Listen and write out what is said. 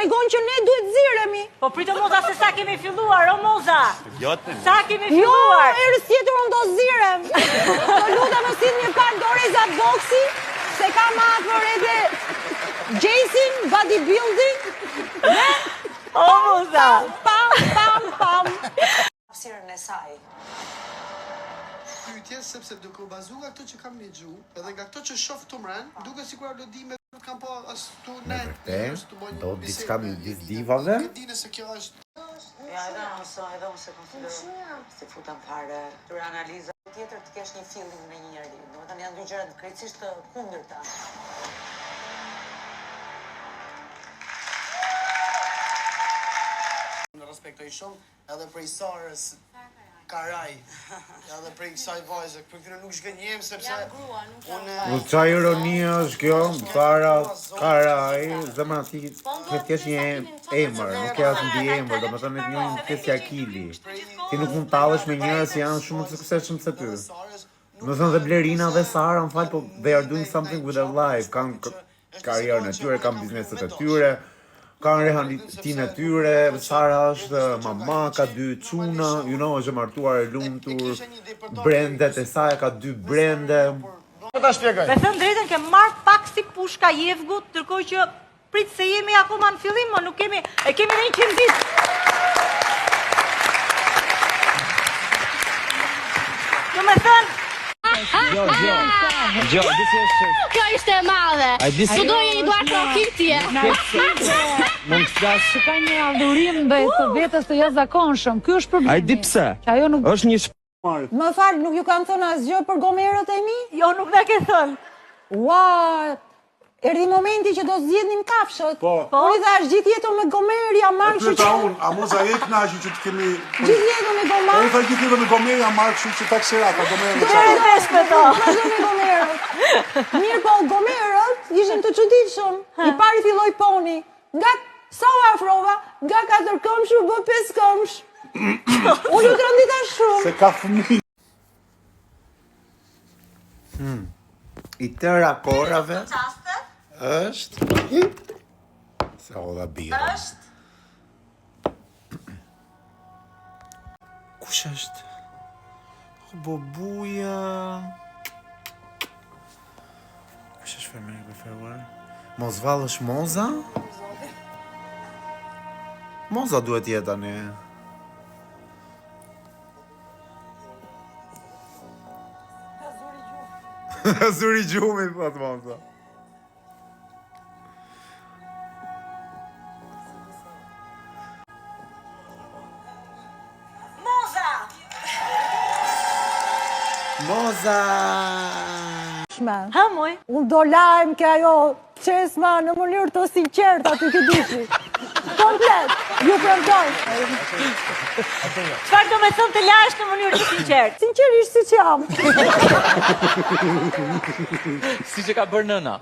tregon që ne duhet ziremi. Po prit o Moza se sa kemi filluar, o Moza. Jo, Sa kemi Jo, filluar. herës tjetër unë do zirem. Të lutem më sill një pak doreza boksi, se kam afër edhe Jason bodybuilding. Dhe O Moza. pam pam pam. hapësirën e saj. Pyetje sepse duke u bazuar nga këto që kam lexu, edhe nga këto që shoh këtu mren, duket sikur Aulodi me nuk kam po as tu Me ne. vërtet, do diçka midis divave? Nuk e di nëse kjo është Ja, edhe unë so, edhe unë se konsideroj si futem fare. Për analiza tjetër të kesh një feeling me një njeri. Domethënë janë dy gjëra krejtësisht të kundërta. Unë respektoj shumë edhe prej Sarës Karaj, edhe prej kësaj vajze, për këtyre nuk zhgënjem sepse unë Po qa ironia është kjo, Sara, Karaj, zemra ti ke thjesht një emër, nuk ke as mbiemër, domethënë të njohin thjesht si Akili. Ti nuk mund tallesh me njerëz që janë shumë të suksesshëm se ty. Sarës Do thënë dhe Blerina dhe Sara, më fal, po they are doing something with their life, kanë k- karrierën e tyre, kanë bizneset e tyre, kanë rehabilitimin e tyre, Sara është mama, ka dy çuna, you know, është e martuar e lumtur, brendet e saj ka dy brende. Po ta shpjegoj. Me thënë drejtën ke marr pak si pushka jevgut, ndërkohë që prit se jemi akoma në fillim, mo nuk kemi, e kemi edhe 100 ditë. Do me thënë, Jo, jo. Jo, di si është. Kjo ishte e madhe. A di si- Su doje një duartrokitje. Mund të flas. Ka një adhurim ndaj të vetës të jashtëzakonshëm. Ky është problemi. A i di pse? Që ajo nuk Është një Më fal, nuk ju kam thënë asgjë për gomerët e mi? jo nuk na ke thënë. Ua, erdhi momenti që do zgjidhnim kafshët. Po. Unë i thash gjithë jetën me gomer jam E marrë, kështu pyeta që unë, a mos a je kënaqur që të kemi gjithë jetën me Po gomer. unë tha gjithë jetën me gomer jam marrë, kështu që taksirata, gomer me Do çfarë. vesh me to. Vazhdo me gomerët. Mirë po, gomerët ishin të çuditshëm. I pari filloi poni. Nga sa u afrova, nga katër këmbësh u bë pesë këmbësh. Unë u trondita shumë. Se ka fëmijë. I tëra korave është se hodha birrën. Është Kush është? O bobuja. Kush është fermeri i preferuar? Mos vallë është Moza? Moza duhet jetë tani. Zuri gjumi, thot Moza. Moza! Moza! Ha moj. Unë do lahem ke ajo çesma në mënyrë të sinqertë aty ke dyshi. Komplet, ju premtoj. Çfarë do me thënë të lahesh në mënyrë të sinqertë? Sinqerisht siç jam. Si që ka bërë nëna.